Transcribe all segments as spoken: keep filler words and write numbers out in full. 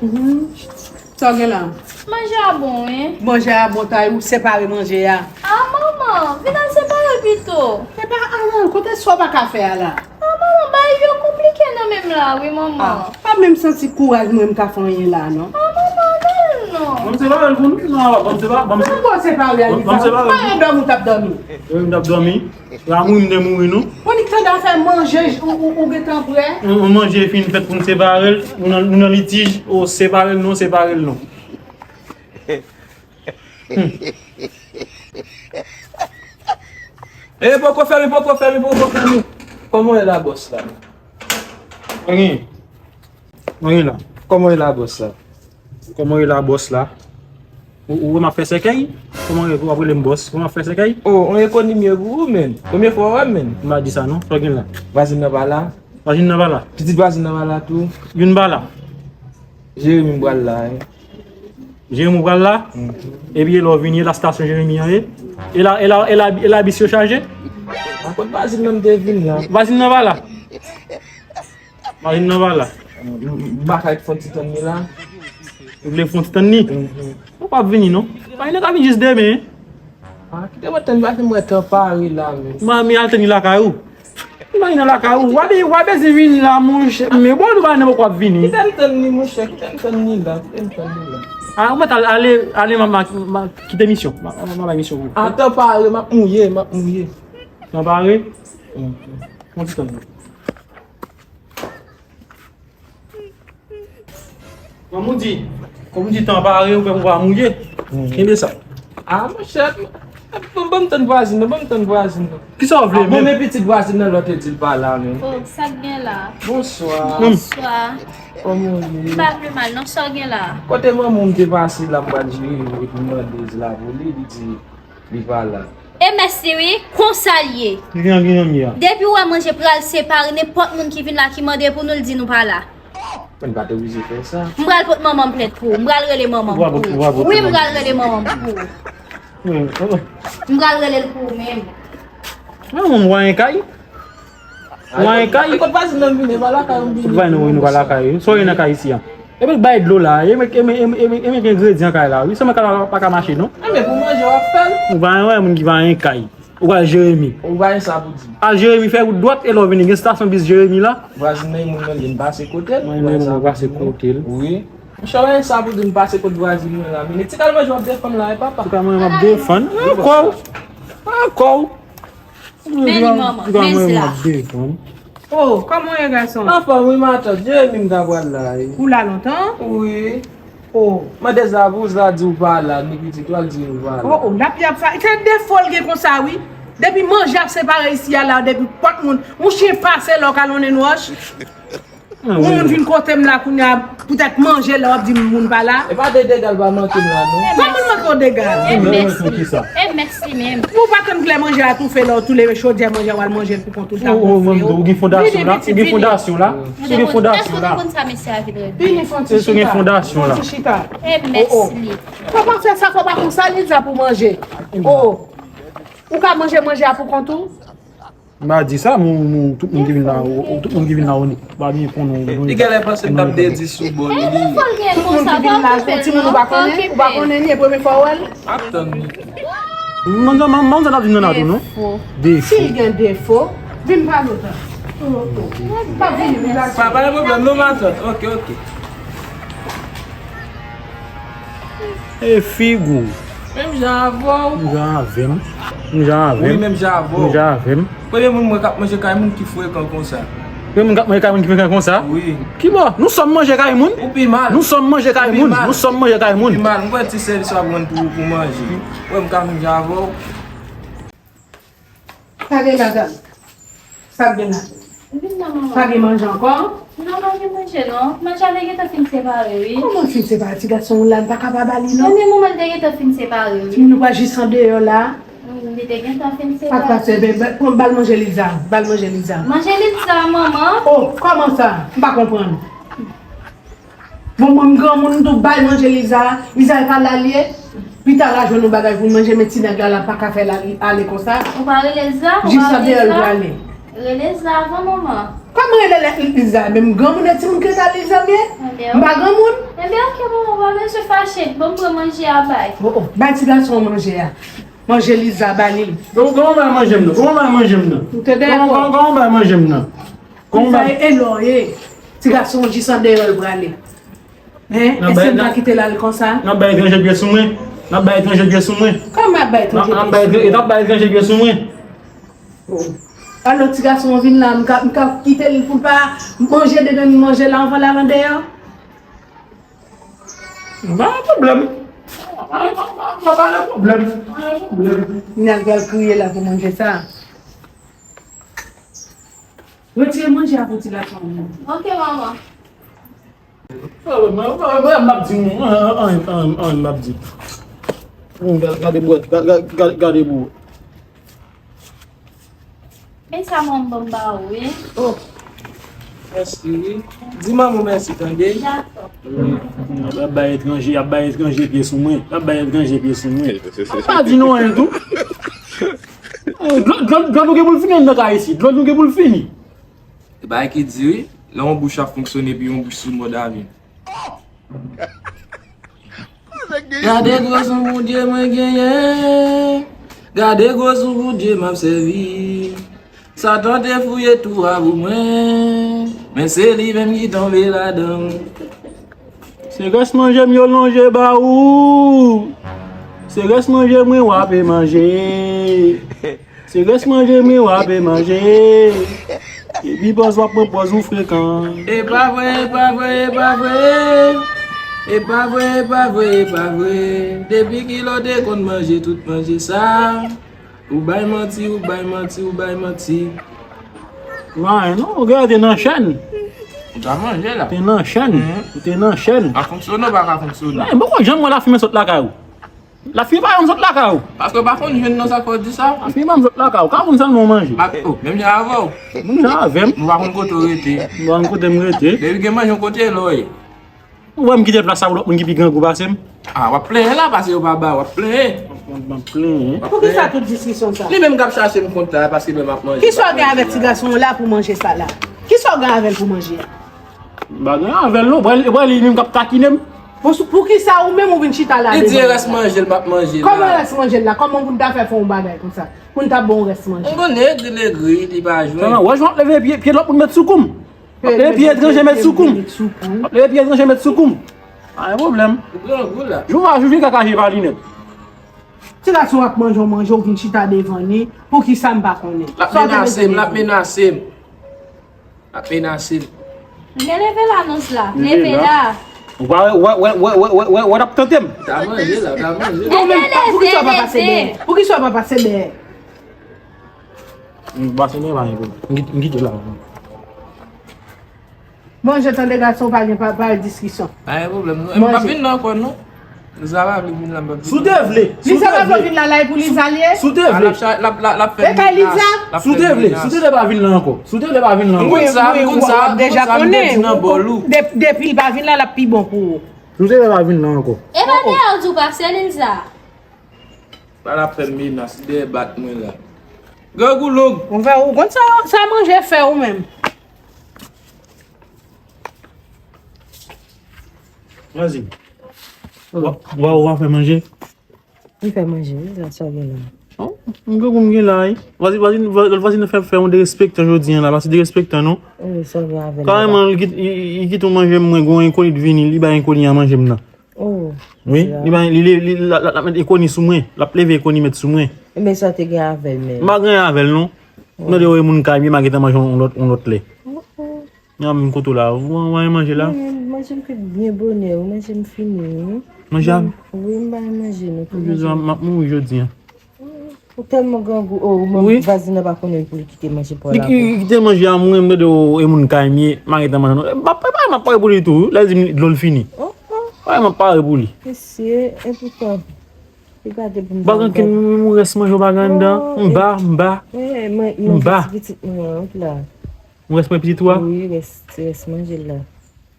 Mhm. Sa w gen la? Manje a bon, wi. Manje a bon, ta ou separe manje a. Ah, manman, vin al separe pito. E pa, ah, non, kote sa w pa ka fè a la? Ah, manman, bagay yo konplike nan menm la, wi, manman. Ah, pa menm santi kouraj mwen m ka fè anyen la, non. Ah, manman, non, non. Ban m separe l pou nou. Non, ban m separe, ban m separe. Ban m separe. Ban m separe. Pa gen dòmi w t ap dòmi. Wi, m t ap dòmi. Lamouri m te mouri, non. Ou nik tande afè manje, ou, ou, ou gentan prè? Yon, yon manje fin fèt pou n separe l. Nou nan, nou nan litij, o separe l non, separe l non. Hmm. E poko fèmen, poko fèmen, poko fèmen. Kòman w ye la, bòs la? Anyen. Anyen la. Kòman w ye la, bòs la? Kòman w ye la, bòs la? Ou, ou wè m ap fè sèkèy? Kòman w ye, w ap rele m bòs? Ou wè m ap fè sèkèy? Oh, on ekonimi pou ou, menn. Premye fwa w wè m, menn. M pa di sa, non. Sa w gen la? Vwazin nan pa la. Vwazin nan pa la? Pitit vwazin nan pa la tou. Youn pa la. Jeremi m pral la, wi. Jeremi w pral la? Mhm. Epi e lè w vini, e la stasyon Jeremi an ye? E la, e la, e la, e la bis yo chaje? A kot vwazin nan m te vin la? Vwazin nan pa la? Vwazin nan pa la? M, m, m pa ka fè yon ti tann li la. Ou vle fè yon ti tann li? Mhm. Ou p ap vini non. Vwazin nan ka vin jis demen. Ah, kite mwen tann li, paske m wè tan pare la menm. Manmi al tann li lakay ou. Manmi nan lakay ou. W a be-, w a bezwen vin la, monchè. Men bon, nou pa nan poko ap vini. Kite m tann li, monchè, kite m tann li la, kite m tann li la. Ah, ou mèt al-, ale, ale, m a, m a, m a kite misyon. M a, m a, m a bay misyon pou ou. Ah, tan pare, m ap mouye, m ap mouye. Tan pare? Mhm. Yon ti tann. Kòm ou di, kòm ou di tan pare, ou pè pou pa mouye. Mhm. Kenbe sa. Ah, monchè, ban, ban m tann vwazin nan, ban m tann vwazin nan. Kisa w vle menm? Ah, bon, men pitit vwazin nan lòt te di l pa la menm. Oh, sa k gen la? Bonswa. Bonswa. Kòman w ye? M pa vle mal non, sa w gen la? Kote manman w m te pase la, m pral jere, epi m mande la pou li, li di li pa la. E mèsi wi, konsa l ye. Li gen, gen, gen, gen. Depi w wè manje pral separe, nenpòt moun ki vin la ki mande pou nou, l di nou pa la. Mwen pa te oblije fè sa. M pral pot manman m plent pou ou. M pral rele manman m pou ou. Wi, m pral rele manman m pou ou. M pral rele l pou ou menm. Manman m wè yon kay. Ou wè yon kay. Kot vwazin nan vini, pa lakay ou vini. Vwazin nou, nou pa lakay. Sa w gen nan kay isi a? Epi bay dlo la, e men, e men, e men, e men, e men gen engredyan kay la. Wi, sèlman kay la pa ka mache non. Enben pou manje w ap fè l. Ou pa wè moun ki pa gen kay. Ou al Jeremi. Ou pa gen sa pou di. Al Jeremi fè wout dwat e lè w vini gen stasyon bis Jeremi la. Vwazin nan e moun nan li, m pase kote l. Mwen menm mwen pase kote l. Wi. Monchè, w pa gen sa pou di, m pase kot vwazin mwen la. Men ti kal manje w ap defann la, e papa. Ti kal manje m ap defann. Ankò. Ankò. Men li manman, men zla. Oh, kòman w ye gason? Anfòm wi matant, Jeremi m ta pral la wi. Ou la lontan? Wi. Oh. Mande zla pou zla di w pa la, ni pitit ou al di w pa la. Oh, oh, lapli ap fay. Se defo l gen konsa wi. Depi manje ap separe isi a la, depi pòt moun, yon chen pase la w kalonnen wòch. Yon moun vin kote m la kounye a, poutèt manje la w ap di m moun pa la. E pa de dega l pa manke m la non. Kòman l manke w dega? E mèsi. E mèsi menm. Ou pa tann klè manje a toufe la, ou toule chodyè manje a w al manje l pou kont ou ta gonfle w. Ou gen fondasyon la, ou gen fondasyon la. Ou gen fondasyon la. Èske w konn sa mesye a vin rele? Vini fè yon ti chita. Èske w gen fondasyon la? Fè yon ti chita. E mèsi. Fò pa fè sa, fò pa konsa li sa pou manje. Oh. Ou ka manje manje a pou kont ou? M pa di sa, men, men, tout moun ki vin la, ou, tout moun ki vin la, ou pa byen konnen, ou, li genlè panse m t ap de di sou bò li. Tout moun ki vin la, yon timoun ou pa konnen, ou pa konnen li, e premye fwa w wè l. M ap tann li. Manzè, man-, manzè t ap vin nan latou, non? Defo. Si l gen defo, vin pale w tan. M ap vini, vin pale. Pa, pa gen pwoblèm, non, matant. Ok, ok. E figi w. Menm jan avè w. Menm jan avè m. Menm jan avè m. Wi, menm jan avè w. Menm jan avè m. Premye moun mwen k ap manje kay moun ki frekan konsa. Premye moun k ap manje kay moun ki frekan konsa? Wi. Ki bò? Nou sòm manje kay moun? Ou pi mal. Nou sòm manje kay moun? Ou pi mal. Nou sòm manje kay moun? Ou pi mal. Mwen ti sèvis w ap rann pou, pou manje. Wè m ka menm jan avè w. Sa gen la, dam? Sa gen la? Vin nan, manman. Pa gen manje ankò? Non, pa gen manje, non. Manje a te gentan fin separe, wi. Kòman l fin separe? Ti gason w la, n pa ka pa ba li, non? Ebyen, manman, l te gentan fin separe, wi. Timoun ou pa jis andeyò la? Wi, li te gentan fin separe. Sa k pase? Ebyen, ba, pran, ba l manje Liza. Ba l manje Liza. Manje Liza, manman? Oh, kòman sa? M pa konprann. Bon, mwen, m granmoun, m tou bay manje Liza. Liza, e pa la l ye. Pita, l a jwenn yon bagay pou l manje, men ti nèg la, la pa ka fè l ale konsa. Ou pa rele Liza? Ou pa rele Liza? Jis andeyò l prale. Rele Liza avan, manman. Kòman rele Liza menm? Granmoun e timoun ki rele Liza m ye? M pa granmoun? Enben, ok, manman, pa bezwen fache. Ban m pran manje a bay. Oh, oh, bay ti gason an manje a. Manje Liza, ba li l. Kòman, kòman bay manje m nan? Kòman bay manje m nan? Ou te dèyè kò. Kòman, kòman bay manje m nan? Kòman bay? Liza, e lò ye. Ti gason an jis andeyò l prale. Hen? Èske m ka kite l al konsa? N ap bay etranje pye sou mwen. N ap bay etranje pye sou mwen. Kòman ap bay etranje pye sou mwen? N ap bay etranje pye sou mwen. Alò, ti gason an vin la, m ka, m ka kite l pou l pa manje dedan, m manje la anvan l al andeyò? Pa gen pwoblèm. Pa gen pwoblèm. Pa gen pwoblèm. Nèg pral kriye la pou manje sa. Retire manje a pou ti gason an. Ok, manman. Mwen, mwen, mwen, m ap di nou, an, an, an, an, m ap di. Gade, gade, gade, gade, gade, gade, gade, gade, gade. Men sa manman ban m ba ou, wi. Oh. Mèsi, wi. Di manman mèsi, tande. Dakò. Wi. Y ap bay etranje, y ap bay etranje pye sou mwen. Y ap bay etranje pye sou mwen. M pa di nou anyen tou. Eh, dlo, dlo, dlo nou gen pou l fini anndan kay isit. Dlo nou gen pou l fini. E bagay ki di, wi. Lè yon bouch ap fonksyone, epi yon bouch sou mòd avi. Gade gwo sou Bondye mwen genyen. Gade gwo sou Bondye m ap sèvi. Satan te fouye tou a pou mwen, men se li menm ki tonbe ladan l. Se rès manje m yo lonje ba ou. Se rès manje mwen w ape manje. Se rès manje mwen w ape manje. Epi pòz w ap pran pòz ou frekan. E pa vre, e pa vre, e pa vre. E pa vre, e pa vre, e pa vre. Depi kilè w te konn manje tout manje sa? Ou bay manti, ou bay manti, ou bay manti. Ou pa anyen non, ou genlè te nan chèn. Ou ta manje la. Te nan chèn. Mhm. Ou te nan chèn. A fonksyone, ou pa ka fonksyone. Men, m poko janm wè lafimen sot lakay ou. Lafimen pa janm sot lakay ou. Paske w pa konn jwenn nan sa k fè w di sa. Lafimen pa janm sot lakay ou. Ka konn sèlman w manje. Pa, oh, menm jan avè w. Menm jan avè m. Ou pa konn kote w rete. Ou pa konn kote m rete. Depi gen manje yon kote, lè w ye. Ou wè m kite plas sa pou lòt moun ki pi grangou pase m? Ah, w ap plenyen la, paske yo pa ba, w ap plenyen. M ap plenyen. Poukisa tout diskisyon sa? Li menm k ap chache m konn ta, paske menm ap manje. Kisa w gen avèk ti gason an la pou manje sa la? Kisa w gen avè l pou manje a? M pa gen avè l non, wè li menm k ap takinen m. Bon, sou, poukisa ou menm ou vin chita la devan? Li di e rès manje l m ap manje la. Kòman rès manje l la? Kòman pou n ta fè fè yon bagay konsa? Pou n ta ba w rès manje? M konnen egri l egri, li pa jwenn. Sèlman, wè jan w ap leve pye, pye lòt moun met sou kou m. W ap leve pye etranje met sou kou m. W ap leve pye etranje met sou kou m. Pa gen pwoblèm. Ou grangou la. Jou va jou vin kakaje pa linèt. Ti gason ap manje w manje, ou vin chita devan li. Poukisa m pa konnen? L ap menase m, l ap menase m. L ap menase m. Men leve la non la. Leve la. Ou pa wè, wè, wè, wè, wè, wè, wè, wè, l ap tante m. Ta manje la, ta manje. Leve, leve, leve. Poukisa w pa pase dèyè? Poukisa w pa pase dèyè? M pase nan pa gen pwoblèm. M kit-, m kite la. Manje tande gason, pa gen pa, pa gen diskisyon. Pa gen pwoblèm non. E m p ap vin nan ankò non. Liza pa vle vin la, m p ap vin. Si w te vle, si w te vle. Liza pa vle vin la, la e pou Liza l ye? Si w te vle. L ap cha-, l ap, l ap, l ap fè menas. Si w te vle, si w te vle pa vin la ankò. Si w te vle pa vin la ankò. M konn sa, m konn sa, m konn sa, m te di nan bòl ou. Dep-, depi l pa vin la, l ap pi bon pou ou. Si w te vle pa vin la ankò. E pa dèyè w di w pase, Liza. Pa l ap fè m menas, li dèyè bat mwen la. Grangou long. Ou fè, ou konn sa, sa manje fè ou menm. Vwazen. Wa, wa, wa fè manje. M fè manje, wi, sa, sa gen la. Oh, m grangou m gen la, wi. Vwazen, vwazen, vwa-, vwazen fè, fè yon derespektan jodi a la, pase derespektan, non? Wi, sa gen avè l. Kareman, li kit-, li, li, li kite w manje m, mwen, gon enkoni t vini, li bay enkoni a manje m nan. Oh. Wi, li bay, li, li, li, l ap, l ap, l ap met enkoni sou mwen. L ap leve enkoni met sou mwen. Ebyen, sa te gen avè l menm. M pa gen avè l, non. Oh. M tande w e moun kay m ye, m a gentan manje yon lòt, yon lòt lè. Oh, oh. Nan menm kote w la, ou, ou, ou manje la? Mwen, manje m fèt byen bonè, ou manje m fini, wi. Manje a? Wi, m bay manje nou pou manje. M ap mouri jodi a. Ou tèlman grangou, oh, ou menm vwazen nan pa konnen pou li kite manje pa w la. Li ki-, kite manje a mwen, m tande w e moun kay m ye, m a gentan manje non. M ap, m ap pare pou li tou, wi, lè l di m dlo l fini. Oh, oh. Wi, m ap pare pou li. Mesye, e poutan, li pa te pou m. Bagan ki m rès manje w pa gen anndan. M ba, m ba. M ba. Pitit mwen an la. Ou rès mwen pitit ou a? Wi, rès, rès manje la.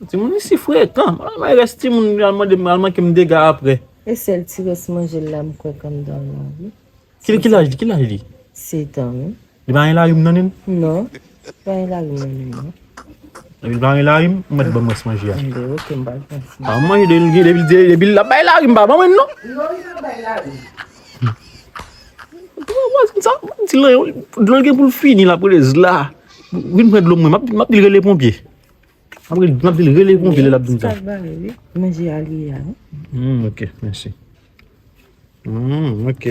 Timoun isi frekan. Mwen rès timoun al mande m, al manke m dega apre. E sèl ti rès manje la m kwè k anndan la, wi. Ki, ki laj li? Ki laj li? Sèt an, wi. Li pa gen larim nan li? Non. Pa gen larim nan menm non. Depi l pa gen larim, ou mèt ban m rès manje a. Anben, ok, m pa l pran. Pa manje depi, depi, depi, depi l ap bay larim, pa ban mwen non. Non, li pa bay larim. Sa, di l, dlo l gen pou l fini, l ap rele zla. Vin pran dlo mwen, m ap, m ap di l rele ponpye. M ap rele, m ap di l rele ponpye lè l ap di m sa. Manje a li ye a, wi. Hmm, ok, mèsi. Hmm, ok.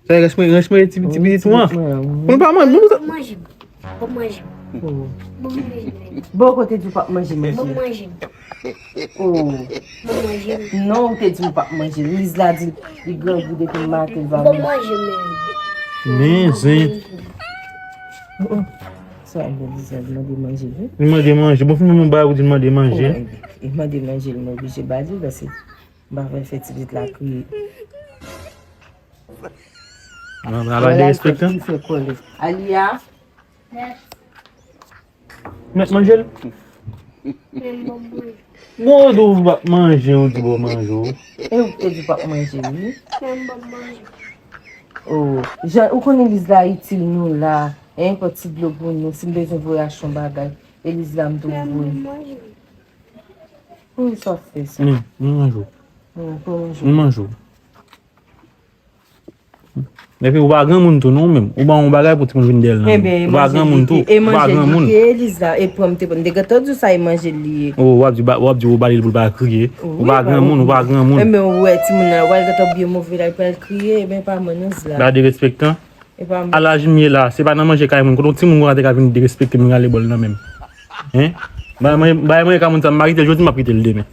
Sa e rès mwen, rès mwen ti, ti pitit ou an. Pou n pa manje, pou n pa manje. Bon, kote di w p ap manje, manje. Oh. Non, ou te di w p ap manje. Liz la di li grangou depi maten l pa manje. Men zen. Sa e Liz la di mande manje, wi. Li mande manje. Bon, fin mwen bagay ou di mande manje. Li mande manje, li mwen oblije ba li, paske m pa vle fè ti pitit la kriye. Ala derespektan. Aliya. Mèt manje l. Bon, ou di w p ap manje, ou di bon manje w. E ou te di w p ap manje, wi. Oh, jan, ou konnen Liz la itil nou la. Hein, pòt ti dlo pou nou. Si m bezwen voye achte yon bagay, e Liz la m tou voye. Pou sa fè sa. Men, men manje w. Manje w. Epi ou pa granmoun tou non, ou menm. Ou ban yon bagay pou timoun vin dèyè l nan men. Ou pa granmoun tou. Ou pa granmoun. E manje li ye, Liz la, e pran m te pran. M te gentan di w sa e manje li ye. Oh, w ap di, w ap di ou ba li l pou l pa kriye. Ou pa granmoun, ou pa granmoun. Enben ou wè timoun nan, w al gentan byen move la, li pral kriye, enben pa mwen non, Liz la. Ba derespektan. E pa mwen. A laj m ye la, se pa nan manje kay moun. Kote yon timoun konsa te ka vin derespekte m, rale bòl nan men m. Hein? Bay manje, bay manje kay moun sa, m pa kite l jodi, m ap kite l demen.